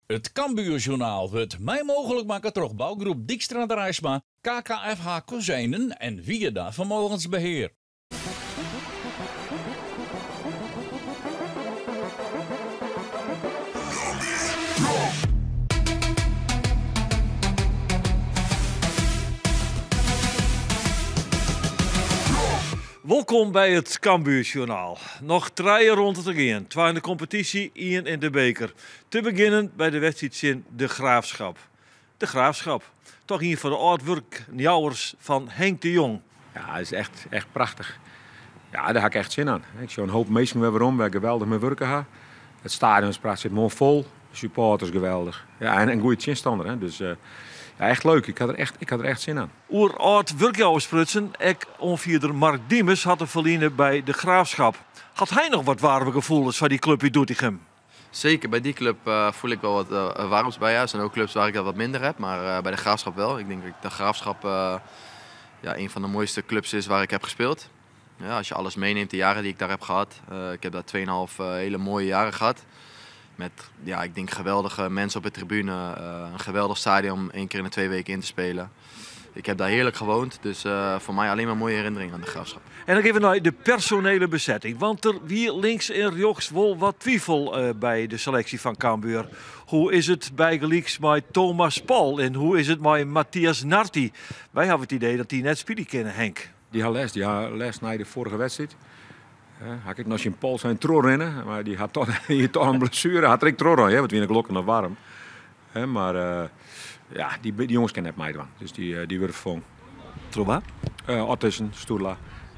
It Cambuurjournaal wurdt mei mooglik makke troch bougroep Dykstra Draisma, KKFH Kozijnen en Wierda Vermogensbeheer. Wolkom by it Cambuurjournaal. Noch trije ronde te gean. Twa yn de kompetysje, ien yn de beker. Te begjinnen by de wedstriid tsjin De Graafschap. De Graafschap, toch ien fan de âld-wurkjouwers fan Henk de Jong. Ja, het is echt, echt prachtich. Ja, dêr ha ik echt sin oan. Ik sjoch in hoop minsken wer werom, wêr't ik geweldich mei wurke ha. It stadion is prachtich, sit moai fol. De supporters geweldich. Ja, en in goede tsjinstanner. Hè. Dus ja, echt leuk. Ik ha der echt, ik ha der echt sin oan. Oer âld-wurkjouwers sprutsen, ek oanfierder Mark Diemers hat in ferline by De Graafschap. Hat hy noch wat waarme gefoelens foar dy klup út Doetinchem? Zeker, bij die club voel ik wel wat warms bij. Ja. Er zijn ook clubs waar ik dat wat minder heb, maar bij de Graafschap wel. Ik denk dat de Graafschap ja, een van de mooiste clubs is waar ik heb gespeeld. Ja, als je alles meeneemt, de jaren die ik daar heb gehad. Ik heb daar 2,5 hele mooie jaren gehad. Met, ja, ik denk geweldige mensen op de tribune. Een geweldig stadion om 1 keer in de 2 weken in te spelen. Ik heb daar heerlijk gewoond, dus voor mij alleen maar mooie herinneringen aan de Graafschap. En dan even naar de personele bezetting. Want er wie links en rechts wel wat twijfel bij de selectie van Cambuur. Hoe is het bij gelyks met Thomas Paul en hoe is het met Matthias Narti? Wij hebben het idee dat die net spelen kennen, Henk. Die had les, die had les na de vorige wedstrijd. Had ik nog zijn Paul zijn rennen, maar die had toch, die had toch een blessure. Had ik troor, hè, want wie gelukkig nog warm. Hè, maar ja, die jongens kennen net meedoen. Dus die worden vervangen. Troba? Ottesen, Stoela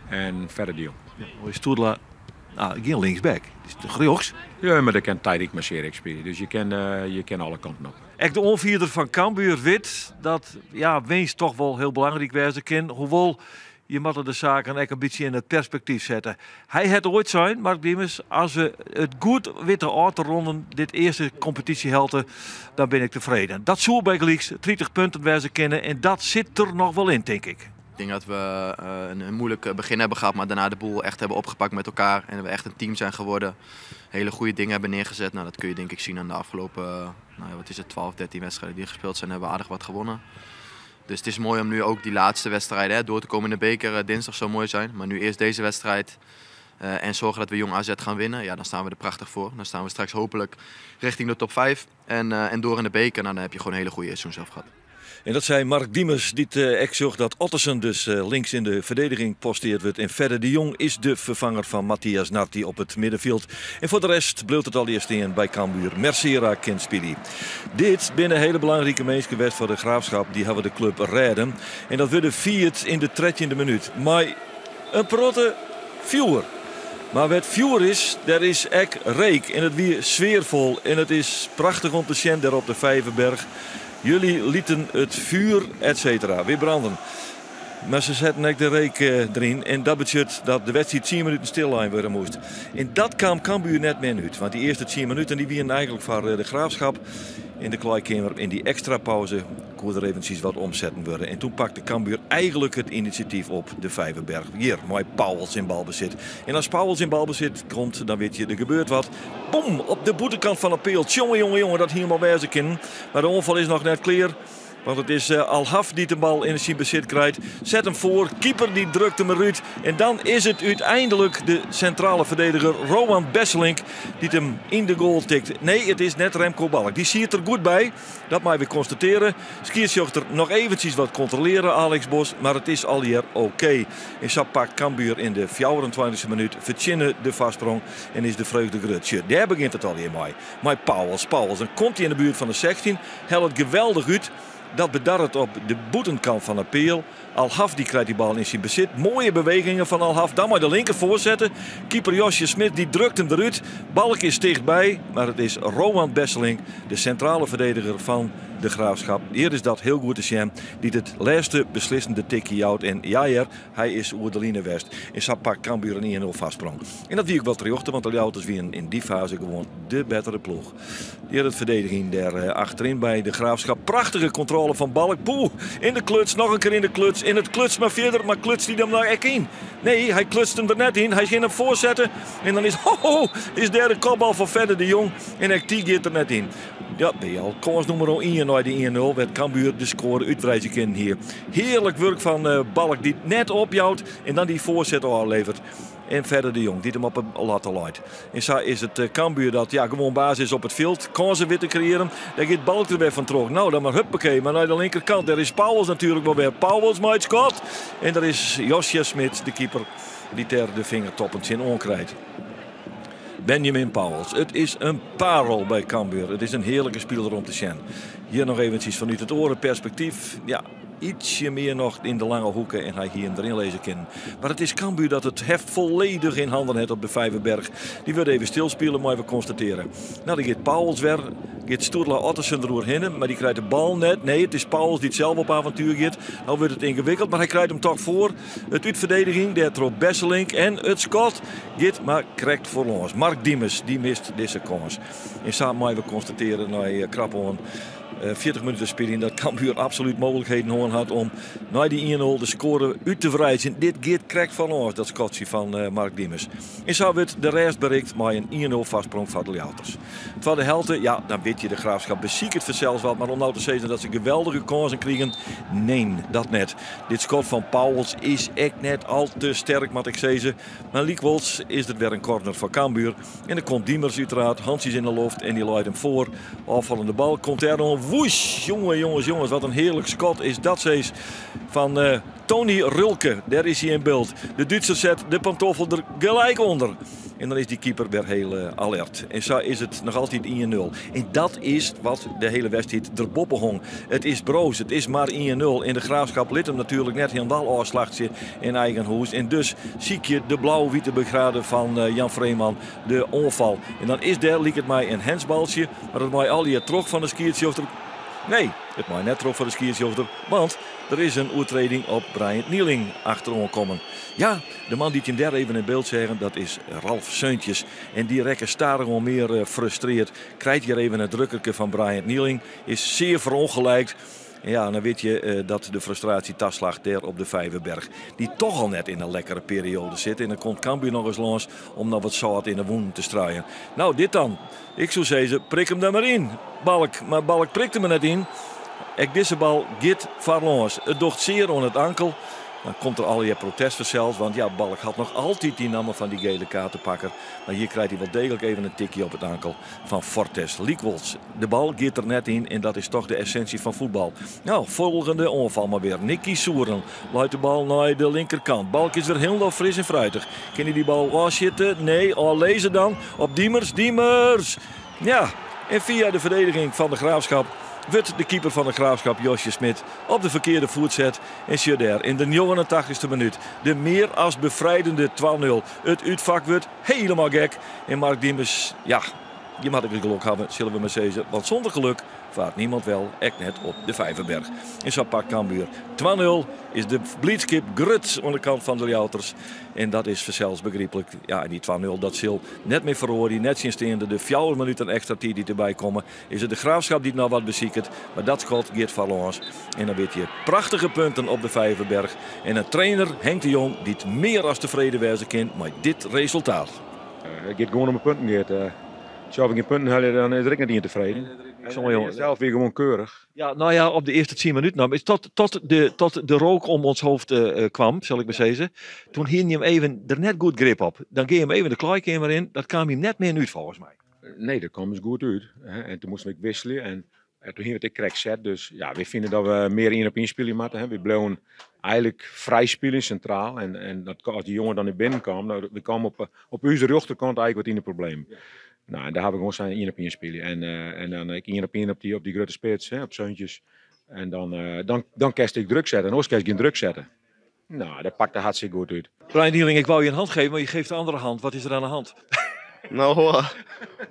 en Fedde de Jong. Ja, Stoela, nou, geen linksback. Dat is toch rechts? Ja, maar dat kan Tyreek Masserik spelen. Dus je kan alle kanten op. Ek de oanfierder fan Cambuur wit dat, ja, winst toch wel heel belangrijk wezen kan. Hoewel, je moet de zaken ek een beetje in het perspectief zetten. Hy het ooit sein, Mark Diemers, als we het goed witten ôf te ronden, dit eerste competitiehelte, dan ben ik tevreden. Dat soe bygelyks 30 punten wezen kennen en dat zit er nog wel in, denk ik. Ik denk dat we een moeilijk begin hebben gehad, maar daarna de boel echt hebben opgepakt met elkaar. En we echt een team zijn geworden. Hele goede dingen hebben neergezet. Dat kun je denk ik zien aan de afgelopen wat is het, 12, 13 wedstrijden die gespeeld zijn, hebben we aardig wat gewonnen. Dus het is mooi om nu ook die laatste wedstrijden, hè, door te komen in de beker dinsdag zou mooi zijn. Maar nu eerst deze wedstrijd en zorgen dat we Jong AZ gaan winnen. Ja, dan staan we er prachtig voor. Dan staan we straks hopelijk richting de top 5 en door in de beker. Dan heb je gewoon een hele goede seizoen zelf gehad. En dat zei Mark Diemers, die het ek zocht dat Ottesen dus links in de verdediging posteerd wordt. En Fedde de Jong is de vervanger van Matthias Narti op het middenveld. En voor de rest bleef het al eerst in bij Cambuur. Mercera Kinspili. Dit binnen hele belangrijke mensen geweest voor de Graafschap. Die hebben de club redden. En dat werd vierd in de 13e minuut. Maar een protte vuur. Maar wat vuur is, daar is ek reek. En het weer sfeervol. En het is prachtig om te zien daar op de Vijverberg. Jullie lieten het vuur, et cetera, weer branden. Maar ze zetten ook de reek erin. En dat betekent dat de wedstrijd 10 minuten stil worden moest. En dat kwam Cambuur net meer uit. Want die eerste 10 minuten die waren eigenlijk voor de Graafschap. In de kleikamer, in die extra pauze, kon er eventjes wat omzetten worden. En toen pakte Cambuur eigenlijk het initiatief op de Vijverberg. Hier, mooi Pauwels in balbezit. En als Pauwels in balbezit komt, dan weet je, er gebeurt wat. Boom, op de boetekant van de peel. Tjonge, jonge, jonge, dat hier maar wezen kan. Maar de onval is nog net clear. Want het is Alhaf die de bal in zijn bezit krijgt. Zet hem voor, keeper die drukt hem eruit. En dan is het uiteindelijk de centrale verdediger Rowan Besselink die hem in de goal tikt. Nee, het is net Remco Balk. Die ziet er goed bij. Dat mag we constateren. Schiedsrechter nog eventjes wat controleren, Alex Bos. Maar het is alweer oké. En zo pakt Cambuur in de 24e minuut. Verzinnen de vastsprong en is de vreugde grutje. Daar begint het alweer mee. Maar Pauwels, Pauwels. Dan komt hij in de buurt van de 16. Helt het geweldig uit. Dat bedarret op de boetenkant van de peel. Alhaf die krijgt die bal in zijn bezit. Mooie bewegingen van Alhaf. Dan maar de linker voorzetten. Keeper Josje Smit die drukt hem eruit. Balk is dichtbij. Maar het is Rowan Besseling, de centrale verdediger van de Graafschap. Hier is dat heel goed te zien. Die het laatste beslissende tikje houdt. En ja, hij is oer de line West. En zo pakt Cambuur een 1-0 vastsprong. En dat wie ik wel terug, want de Ljouwters wie in die fase gewoon de betere ploeg. Hier het verdediging daar achterin bij de Graafschap. Prachtige controle van Balk. Poeh, in de kluts, nog een keer in de kluts. In het kluts maar verder, maar klutst hij hem nou echt in? Nee, hij klutst hem er net in. Hij ging hem voorzetten. En dan is, ho, ho, is daar de kopbal van Fedde de Jong. En die gaat er net in. Ja, by al kâns nûmer ien nei de 1-0 wêr't Cambuur de skoare útwreidzje kinnen hie. Hearlik wurk fan Balk dy't net opjout en dan dy foarset ôfleveret. En Fedde de Jong dy't him op 'e latte leit. En sa is it Cambuur dat ja, gewoan baas is op it fjild. Kânsen wit te kreëaren. Dêr giet Balk der wer fan troch. No, dan mar huppakee, mar nei de linkerkant. Dêr is Pauwels natuerlik wol wer. Pauwels mei it skot. En der is Josja Smit, de keeper, dy't dêr de fingertoppen tsjin oankrijt. Benjamin Pauwels. It is in parel by Cambuur. It is in hearlike spiler om te sjen. Hjir noch eventsjes fanút it oare perspektyf. Ja, Ietsje mear noch yn de lange hoeke en hy hie him deryn lizze kinnen. Mar it is Cambuur dat it heft folledich yn handen hat op de Vijverberg. Dy wurde even stilspile, meie we konstatearje. No, dan giet Pauwels wer. Giet Sturla Ottesen der oerhinne, mar dy krijt de bal net. Nee, it is Pauwels dy't sels op aventuer giet. No wurdt it yngewikkeld, mar hy krijt him toch foar. It útferdediging dêr troch Besselink en it skot giet mar krekt foarlâns. Mark Diemers, dy mist dizze kâns. En sa meie we konstatearje nei krapoan 40 minuten spyljen dat Cambuur absolút mooglikheden hân hat om nei dy 1-0 de skoare út te wreidzjen. Dit giet krekt foarlâns, dat skotsje fan Mark Diemers. En sa wurdt de rêst berikt mei in 1-0 foarsprong foar de Ljouwerters. Twadde helte, ja, dan wit je de Graafschap besiket fansels wat, mar om no te sizzen dat se geweldige kânsen krigen, nee, dat net. Dit skot fan Pauwels is ek net al te sterk, moat ik sizze. Mar lykwols is der wer in corner foar Cambuur. En dan komt Diemers uiteraard, handsjes in de loft en die leit hem foar. Ôffallende bal komt dêr oan. Woes! Jonge, jonges, jonges, wat in hearlik skot is dat sis fan uh, Tony Rölke. Dêr is hy yn byld. De Dútser set de pantoffel der gelyk ûnder. En dan is dy keeper wer hiel uh, alert. En sa is it noch altyd 1-0. En dat is wat de hiele wedstriid der boppe hong. It is broos, it is mar 1-0. En de Graafschap lit him natuerlik net hielendal ôfslachtsje yn eigen hûs. En dus sykje de blau-wite brigade fan eh, Jan Vreeman de oanfal. En dan is dêr, liket my, in handsbaltsje. Mar dat mei allegear troch fan de skiedsrjochter. Nee, it mei net troch fan de skiedsrjochter, want der is in oertreding op Bryant Nieling achteroan kommen. Ja, de man dy't jim dêr even yn byld seagen, dat is Ralf Seuntjes. En dy rekke stadichoan mear eh, frustreard. Krijt hjir even in drukkerke fan Bryant Nieling. Is sear ferûngelijkt. En ja, dan wit je eh, dat de frustratie taslacht dêr op de Vijverberg. Dy't toch al net yn in lekkere perioade sit. En dan komt Cambuur noch ris lâns om noch wat sâlt yn de wûnen te struien. No, dit dan. Ik soe sizze, prik him der mar yn, Balk. Mar Balk prikt him der net yn. Ek dizze bal giet foarlâns. It docht sear oan it ankel. Dan komt der allegear protest fansels, want ja, Balk hat noch altyd dy namme fan dy gele kaartepakker. Mar hjir krijt hy wol deeglik even in tikje op it ankel fan Fortes. Lykwols, de bal giet der net yn en dat is toch de essinsje fan fuotbal. No, folgjende oanfal mar wer. Nicky Souren leit de bal nei de linkerkant. Balk is wer hielendal fris en fruitich. Kin hy dy bal ôfsjitte? Nee, ôflizze dan op Diemers. Diemers! Ja, en fia de ferdediging fan de Graafschap wurdt de keeper fan de Graafschap, Josje Smit, op de ferkearde foet set. En sjoch dêr, yn de 89ste minút de mear as befrijdende 2-0. It útfak wurdt helemaal gek. En Mark Diemers, ja, dy moat ek ris gelok hawwe, sille we mar sizze. Want sûnder geluk vaart niemand wel, ek net op de Vijverberg. En sa pakt Cambuur 2-0, is de blydskip grut oan de kant fan de Ljouwerters. En dat is fansels begryplik. Ja, en dy 2-0, dat sil net mear feroarje. Nettsjinsteande de fjouwer minuten ekstra tiid dy't derby komme, is it de Graafschap dy't noch wat besiket. Mar dat skot giet foarlâns. En dan wit je, prachtige punten op de Vijverberg. En in trainer, Henk de Jong, dy't mear as tefreden wêze kin mei dit resultaat. It giet gewoan om de punten, Geert. As we gjin punten helje, dan is der ek net ien tefreden. Sels wie gewoan keurich. Ja, no ja, op de earste tsien minuten no, tot, tot, de, tot de rook om ons hoofd uh, kwam, sil ik mar sizze. Toen hiene jim even der net goed grip op. Dan gean jim even de klaaikeamer yn, dat kaam jim net mear út folgens my. Nee, dat kaam ús goed út. En toen moasten we ek wikselje en toen hiene we it ek krekt set. Dus ja, wy fine dat we mear ien op ien spylje moatte. Hè. Wy bleauwen eigenlik frij spyljen sintraal. En, en dat, as dy jonge dan nei binnen kaam, nou, we kamen op, op ús rjochterkant eigenlik wat yn de problemen. Nou, en dêr ha we gewoan sein ien op ien spylje. En, uh, en dan ek ien op ien op dy, op dy grutte spits, hè, op Seuntjes. En dan, uh, dan, dan kinst ek druk sette. En oars kinst gjin druk sette. Nou, dat pakte hartstikke goed út. Brian Nieling, ik wou je een hand geven, maar je geeft de andere hand. Wat is er aan de hand? Nou, uh,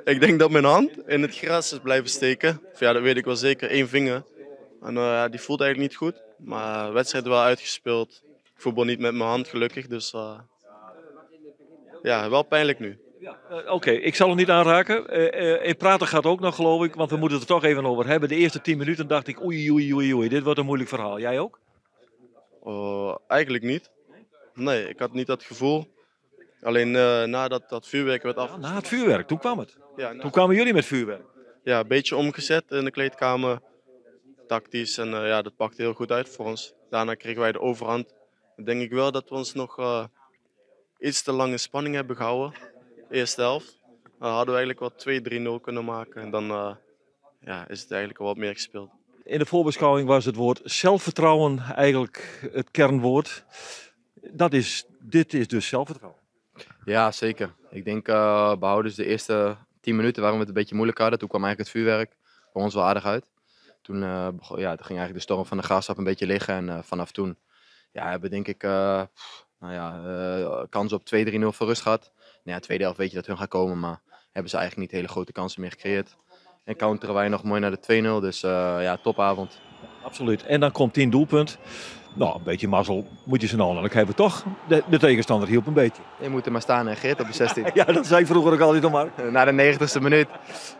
ik denk dat mijn hand in het gras is blijven steken. Of ja, dat weet ik wel zeker. Eén vinger. En uh, die voelt eigenlijk niet goed. Maar de wedstrijd wel uitgespeeld. Ik voetbal niet met mijn hand gelukkig, dus uh, ja, wel pijnlijk nu. Ja, Oké, okay, ik zal hem niet aanraken. Uh, praten gaat ook nog, geloof ik, want we moeten het er toch even over hebben. De eerste 10 minuten dacht ik, oei, oei, oei, oei, dit wordt een moeilijk verhaal. Jij ook? Uh, eigenlijk niet. Nee, ik had niet dat gevoel. Alleen uh, nadat dat vuurwerk werd af. Ja, na het vuurwerk, toen kwam het. Ja, na... Toen kwamen jullie met vuurwerk. Ja, een beetje omgezet in de kleedkamer. Tactisch en ja, dat pakte heel goed uit voor ons. Daarna kregen wij de overhand. Dan denk ik wel dat we ons nog iets te lang in spanning hebben gehouden. Eerste helft. Dan hadden we eigenlijk wel 2-3-0 kunnen maken. En dan ja, is het eigenlijk al wat meer gespeeld. In de voorbeschouwing was het woord zelfvertrouwen eigenlijk het kernwoord. Dit is dus zelfvertrouwen. Ja, zeker. Ik denk behouden de eerste 10 minuten waarom we het een beetje moeilijk hadden. Toen kwam eigenlijk het vuurwerk voor ons wel aardig uit. Toen ging eigenlijk de storm van de Graafschap een beetje liggen. En vanaf toen, ja, hebben we denk ik nou ja, kans op 2-3-0 voor rust gehad. Nou ja, tweede helft weet je dat hun gaan komen, maar hebben ze eigenlijk niet hele grote kansen meer gecreëerd. En counteren wij nog mooi naar de 2-0, dus ja, topavond. Absoluut. En dan komt 10 doelpunt. Nou, een beetje mazzel moet je ze nou hebben, toch? De tegenstander hielp een beetje. Je moet er maar staan, hè, Geert, op de 16. Ja, dat zei ik vroeger ook altijd nog maar. Na de 90ste minuut,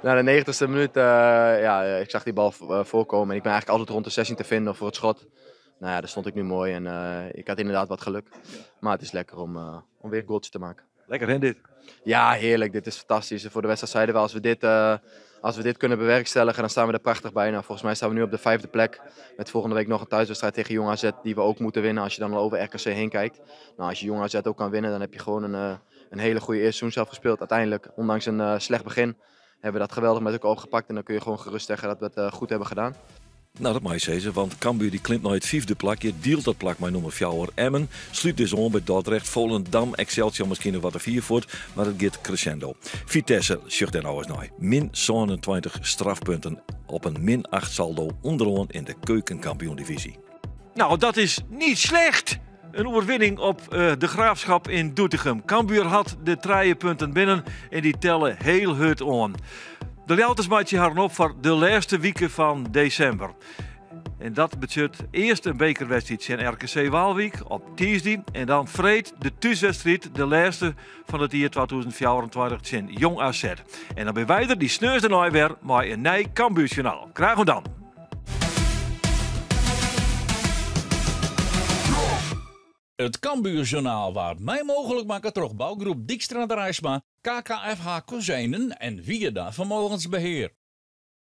na de 90ste minuut ja, ik zag die bal voorkomen. En ik ben eigenlijk altijd rond de 16 te vinden voor het schot. Nou ja, daar stond ik nu mooi en ik had inderdaad wat geluk. Maar het is lekker om weer een goaltje te maken. Lekker hè, dit? Ja, heerlijk. Dit is fantastisch. Voor de wedstrijd zeiden we, als we dit kunnen bewerkstelligen, dan staan we er prachtig bij. Nou, volgens mij staan we nu op de 5e plek. Met volgende week nog een thuiswedstrijd tegen Jong AZ, die we ook moeten winnen als je dan al over RKC heen kijkt. Nou, als je Jong AZ ook kan winnen, dan heb je gewoon een hele goede eerste seizoen zelf gespeeld. Uiteindelijk, ondanks een slecht begin, hebben we dat geweldig met elkaar opgepakt. En dan kun je gewoon gerust zeggen dat we het goed hebben gedaan. Nou, dat mag je zeggen, want Cambuur die klimt naar het 5e plakje, deelt dat plak met nummer 4 Emmen, sluit dus om bij Dordrecht, Volendam, Excelsior misschien nog wat de 4 voort, maar het gaat crescendo. Vitesse, zucht daar nou eens naar. Min 27 strafpunten op een min 8 saldo onderaan in de keukenkampioen-divisie. Nou, dat is niet slecht! Een overwinning op de Graafschap in Doetinchem. Cambuur had de 3 punten binnen en die tellen heel hard aan. De Ljouwters maakje haar op voor de laatste weken van december. En dat betekent eerst een bekerwedstrijd in RKC Waalwijk op Tuesday. En dan vreed de thuiswedstrijd, de laatste van het jaar 2024 in Jong AZ. En dan ben wij er die sneus er weer met een nieuw Cambuurjournaal. Graag gedaan. Het Cambuurjournaal waard mij mogelijk maken troch bouwgroep Dijkstra Draisma, KKFH Kozijnen en Wieda Vermogensbeheer.